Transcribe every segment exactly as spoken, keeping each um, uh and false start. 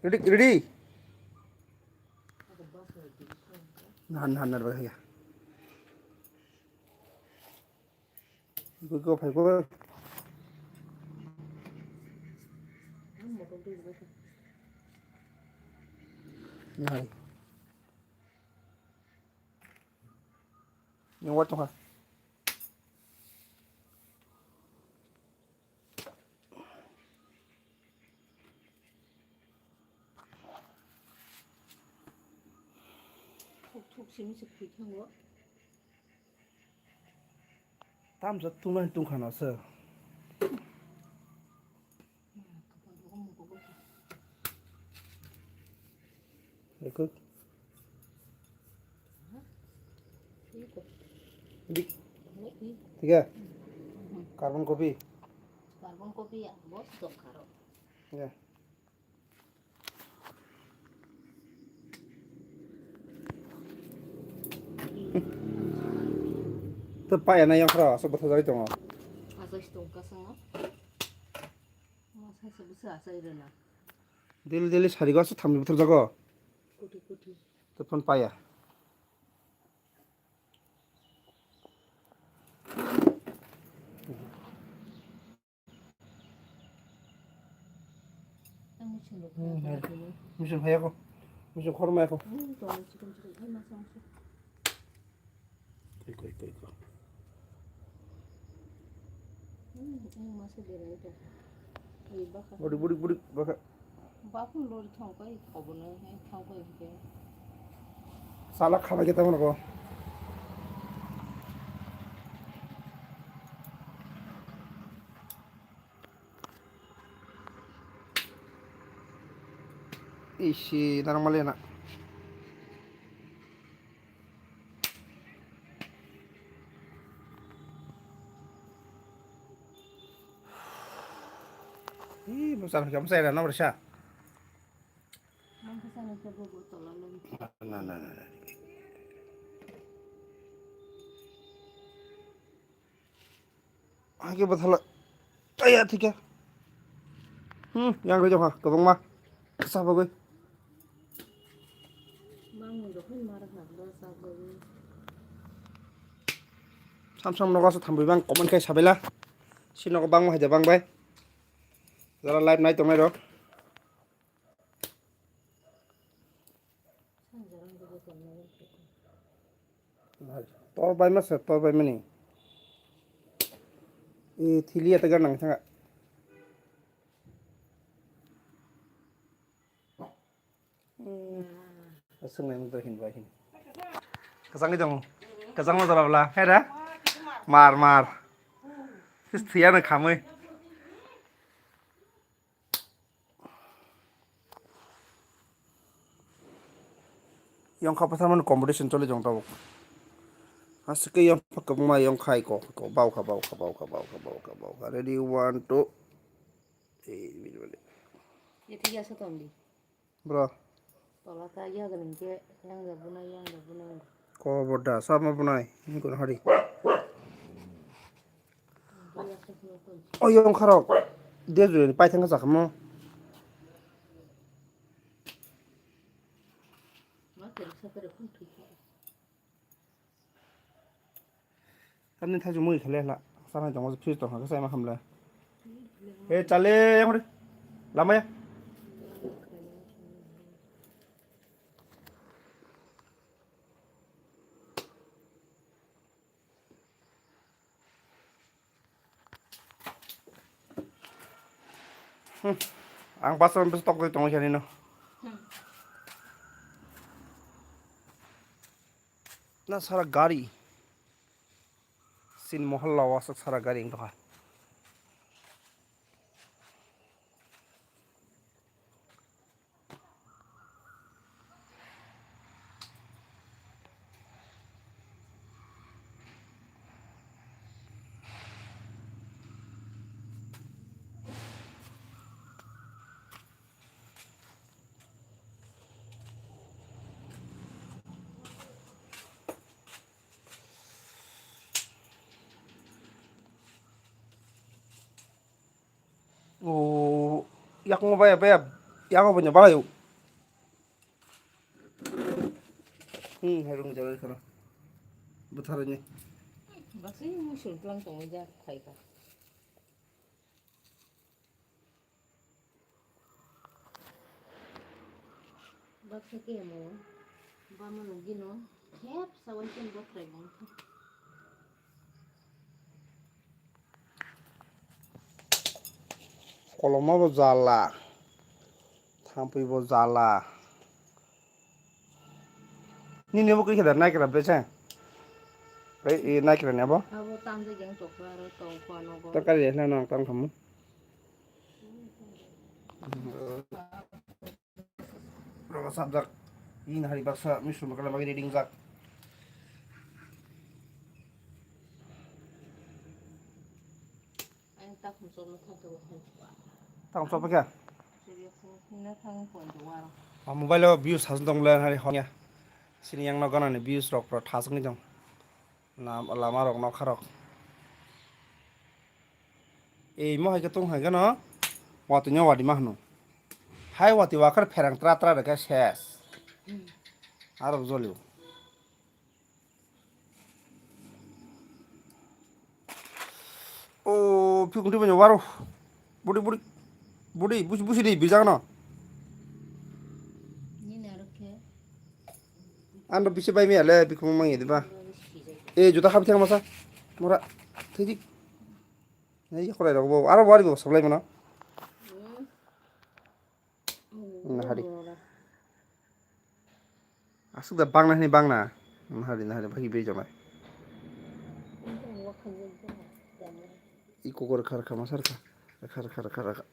Ready, ready. Nahan, nahan, nahan, nahan. Go, go, go. Nahan. Yang wat tong ha. Thuk thuk simi se khui thango. Tamsa tungmani tungkha no se. Ekuk. Dik. Tiga. Carbon copy. Carbon copy ya, bos dong karo. Ya. Tei paya na yang khra aswk bwthajagwi tongo. Aswk tong kasongo. Masa se bwsa aswk rwna. Daily daily sarigo aswk thamni bwthajagw. Kuti kuti. Tei phone paya. Muchung phai ako. Muchung khorma ako. Koi, koi, koi, koi. Budi, budi, budi, baka. Bakun lori thong koi, kobono hai thong koi hingke. Sala khabai khe tamo nogo. Isi, narang mali na. Ih, bwsa rwkhe bwsa era na bwsa. Na, na, na, na. Hake bwthala. Aya, thikya. Hmm, yang rwjak ha, kwbangma. Sabagwi. Samsung nogo aswk thambai bang comment khai sabaila. Si nogo bangma haida bangbai. Jara live nai tongnai rok. Tor bai ma se, tor bai mani. E thili ya tegar nang thanga. Aswk nai mung hin bai hin. Kasang ni dong. Kasang ma dora bla. Hera. Mar mar. Sis thiya na khamai. Yongkha pasamani competition choli jong tabuk. Aswk ke yongkha kwbangma yongkha iko, iko, bawkha, bawkha, bawkha, bawkha, bawkha, bawkha. Ready, one, two. Ei, bini bini. Ye thik ase to, Andy. Bro. Tola ta yagan hingke yang jabuna, yang jabuna. Ko boda, sama bunai. Ini kono hari. O yong kharok. Dia juri ni paithang ka sakamo. Tamni thaichung mui khaile hla. Sanai tongo, fridge tongkha, khe chaima khamle. He, chale, yang hore. Lamaya. Hmm. Ang bus rom bus tok tongo siani no. Na sara gari. Sin mohalla o aswk sara gari wng tongkha. O Yakung baya baya, yakung punya balayo. Hmm, harung jalan kana. Butharanya. Baksa musul tulang tong ja khaika. Baksa ke mo. Bama lagi no. Hep sawan ken botrai bang. Koloma bo jala, thampui bo jala. Nini bo kisa da naikra bese. Ei, ei naikra ni abo. Abo tamjak yang tokla aro tong kono go. Tokari ya na nang tang khamu. Rogo sabjak. Ini hari baksa misum bakala bagi reading jak. Ang tak musul na thang tuwa. Tang chopa kya? Serious na thang pon tuwa. Ah, mobile o views has dong le hari honya. Sini yang no gana ni views rok pro thas ngi jong. Lam-, lama rok nokha rok. Ei mo hai khe tong hai gano. Watwi no wadi ma hano. Hai watwi wakar pherang tra tra de khe ses. Aro jolio. O, phikung twi banya waro. Budi, budi. Budi, busi, busi di, bijak no. Nini aro khe. Ano bisi bai mi ale, bikung mang yedi ba. E, juta khabi thang masa. Mora, thidi. Nai, korai rok bo. Aro wari bo sablai mano. Hmm. Nahari. Asuk da bangna hini bangna. Nahari, nahari, bagi beri jongai. Iko kor khar khama sar kha. Khar, khar, khar, khar.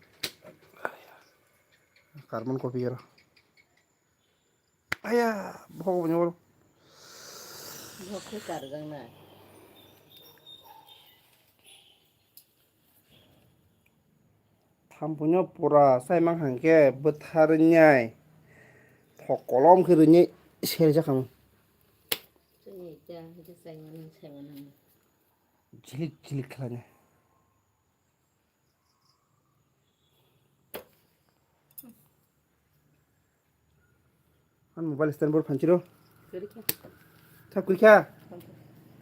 Carbon copy ero. Aya, bhok bo nyoro. Bhok khe karjak na. Thampuino pura sai mang hang khe bwtharwi nyai. Thok kolom khe rwnyai serjak ang. Chini ta, hwnkhe sai mano, sai mano. Jilik jilik khlainai. An mobile stand bor phanchiro. Kwrwi kha. Thap kwrwi kha.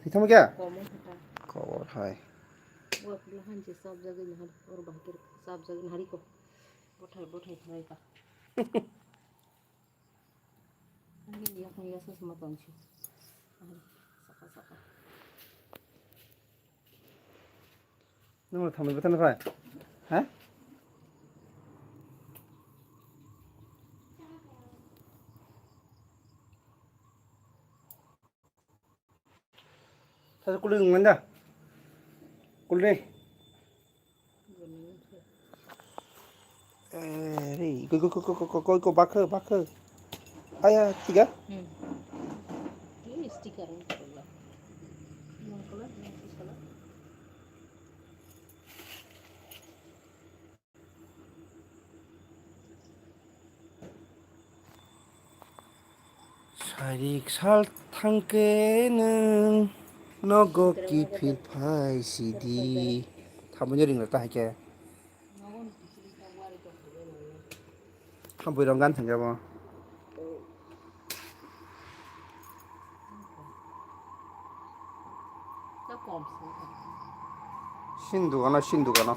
Thwi thangma kya? Komo kha. Khobor hai. Bo pula hanchi sabjagwi nahar, or bahai khe sabjagwi nahari ko. Bothai, bothai khlai ka. Ani yakung yasas ma tongsi. Saka, saka. Nung thambai bwtano phai. Ha? Sasa kuling manda. Kuling. Eh, re, go, go, go, bakhe, bakhe. Aya, tiga? Hmm. Ini stiker ini kalau. Ini kalau, ini kalau. Sarik sal thangkhe nwng nogo kiphil phai sidi. Thamoni ring rok ta hai khe. Thampui rok gan thangkhe bo. Sin dugano, sin dugano.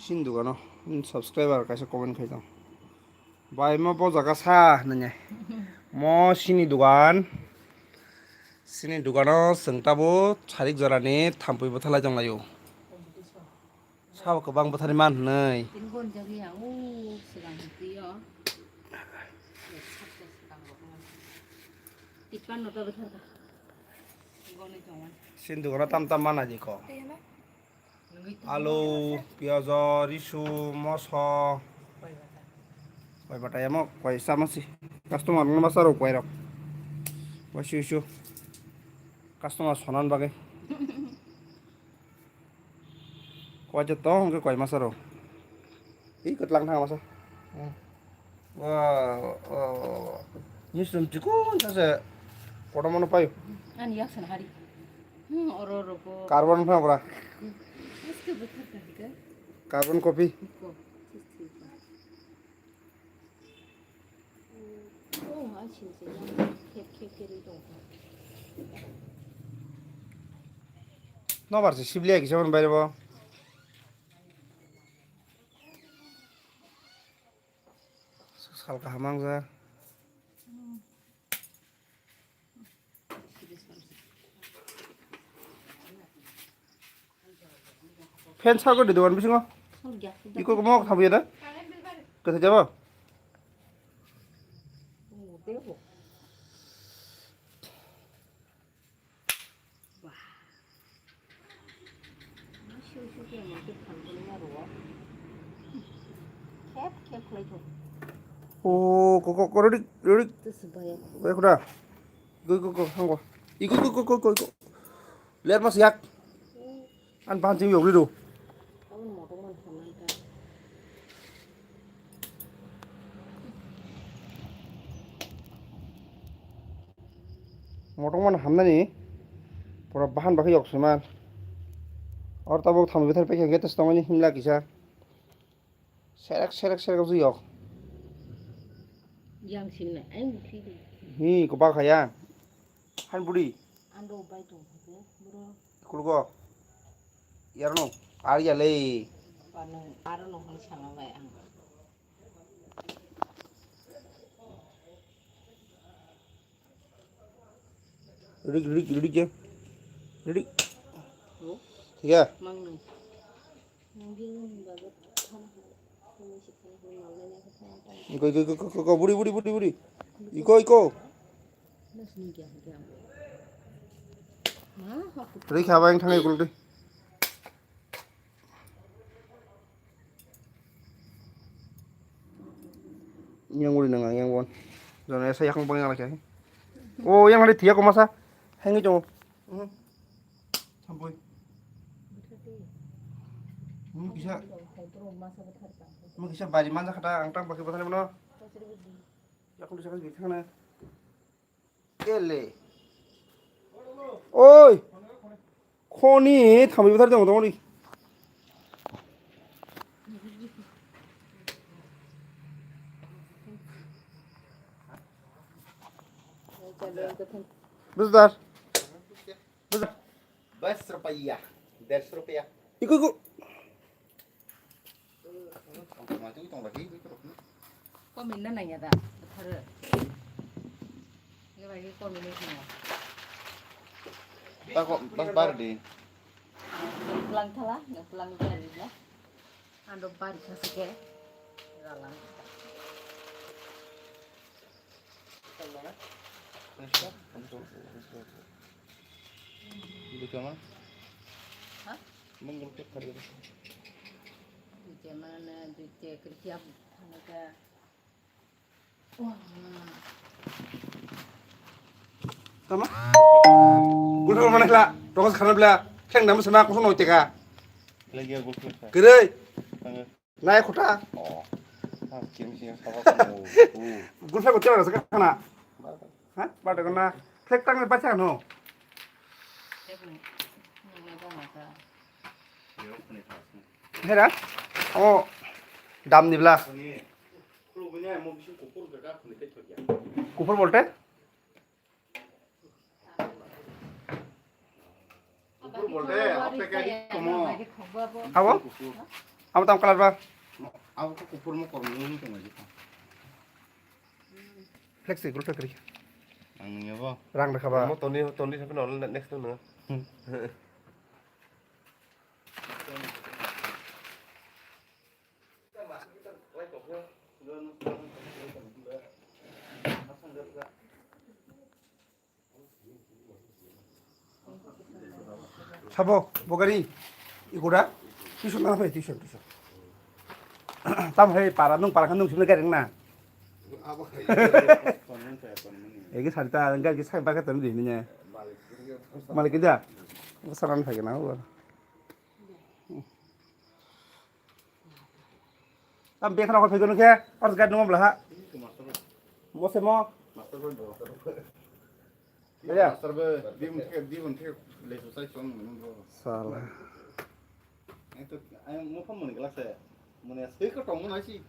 Sin dugano. Hmm, subscriber kaisa comment khai tong. Bai mo bo jaga sa nanya. Mo sini dugan. Sini dugano chwng tabo sarik jorani thampui bwthalai tong laio. Sabo kwbang bwthani man hwnwi. Tini gon jagwi ya, o swkang hwnkhe yo. Tipan no ta bwthar ka. Gonwi tongmani. Sini dugano tam tam mana jiko. Alu, piyajo, risu, moso. Koi bata yamo, koi sama si. Customer no masa ro koi rok. Koi siu siu. Customer sonan bagwi. Koi je tong hwnkhe koi masa rw. Ih, kwtlang thang masa. Hmm. Wah, wah, wah, wah. Misum chikon sase kotorma no paio. Ani yak san hari. Hmm, oro oro ko. Carbon pha bra. Aske betul kan ke? Carbon copy. Ko. Nobar se sibliya kisa hwn bai bo. Sal kaham ang ja. Fan sal ko di dogan bisingo. Iko ko mok thabu ya da? Kata jabo? O, ko, ko, ko, ready, ready. Bai kuda. Go, go, go, hango. Iko, go, go, go, go, go. Ler mas yak. An ban jing yogri do. Motong man hamnani pura bahan bakhe yok swiman. Or tabuk thamwi bwthar pekhe hwnkhe tongmani himla kisa. Serek serek serek wngwi yok. Yang sini, ang sini. Hi, ko ba khaya. Han budi. Ando bai tong hwnkhe, bro. Kulgo. Yarno, ar ya le. Ba nung, aro nung hwn sana bai ang. Ready, ready, ready, ready. Ready. Hello? Iya. Mang nung. Nung di nung baga thang. Nung si thang, nung nang nang thang thang. Iko, iko, iko, iko, iko, budi, budi, budi, budi. Iko, iko. Nung sini dia, dia. Ma, aku. Ready, kha ba yang thang ikul deh. Yang uri nang yang bon. Jona esa yakung bang yang lagi. Oh, yang hari tiya ko masa. Hengi jong. Mhm. Sampui. Hmm, kisa. Hmm, kisa bari manja kata ang tang pakai pasal mana? Yakung bisa kasih bithang na. Ele. Oi. Khoni thamwi bwthar tong tong ni. Buzdar. Buzdar. Dais rupiah. Dais rupiah. Iku, iku. Komin na nangya da, botharo. Nge bai khe komin nai swngo. Tako, bas bar di. Plang thala, nge plang bar di ya. Ando bar kha se ke. Ralang. Dikama? Ha? Mung guluk tek kari. Dikama na dikte kriya thangka. Tama? Guluk mana la? Tokos khana bla. Kheng dam sama kusung noi teka. Lagi aku. Kere. Nai khuta. Oh. Ah, kim sing sabo ko. Gulphai bo tera sa kana. Ha? Ba da kana. Flek tang ba cha no. Hera? Oh. Dam ni bla. Kupur bolte? Kupur bolte, apa kayak komo. Abo? Abo tam kalar ba? Abo ko kupur mo kormo ni tong aja. Flexi group kri. Ang ni abo. Rang rekha ba? Mo toni toni sapi nol next tu no. Hmm. Sabo, bogari, ikuda, tuition na pai, tuition, tuition. Tam hai para nung para kan nung sini garing na. Egi sarita, enggak egi sai bakat tadi ini nya. Malik ida, saran pai na. Tam bekha na hor phaigo nungkhe, or gad nungom laha. Mose mo. Master bo do. Ya. Master bo di mun thik, di mun thik le susai song mun do. Sala. Ai to, ai mo phone mun glass hai. Mun ya sui ko tong mun ai si.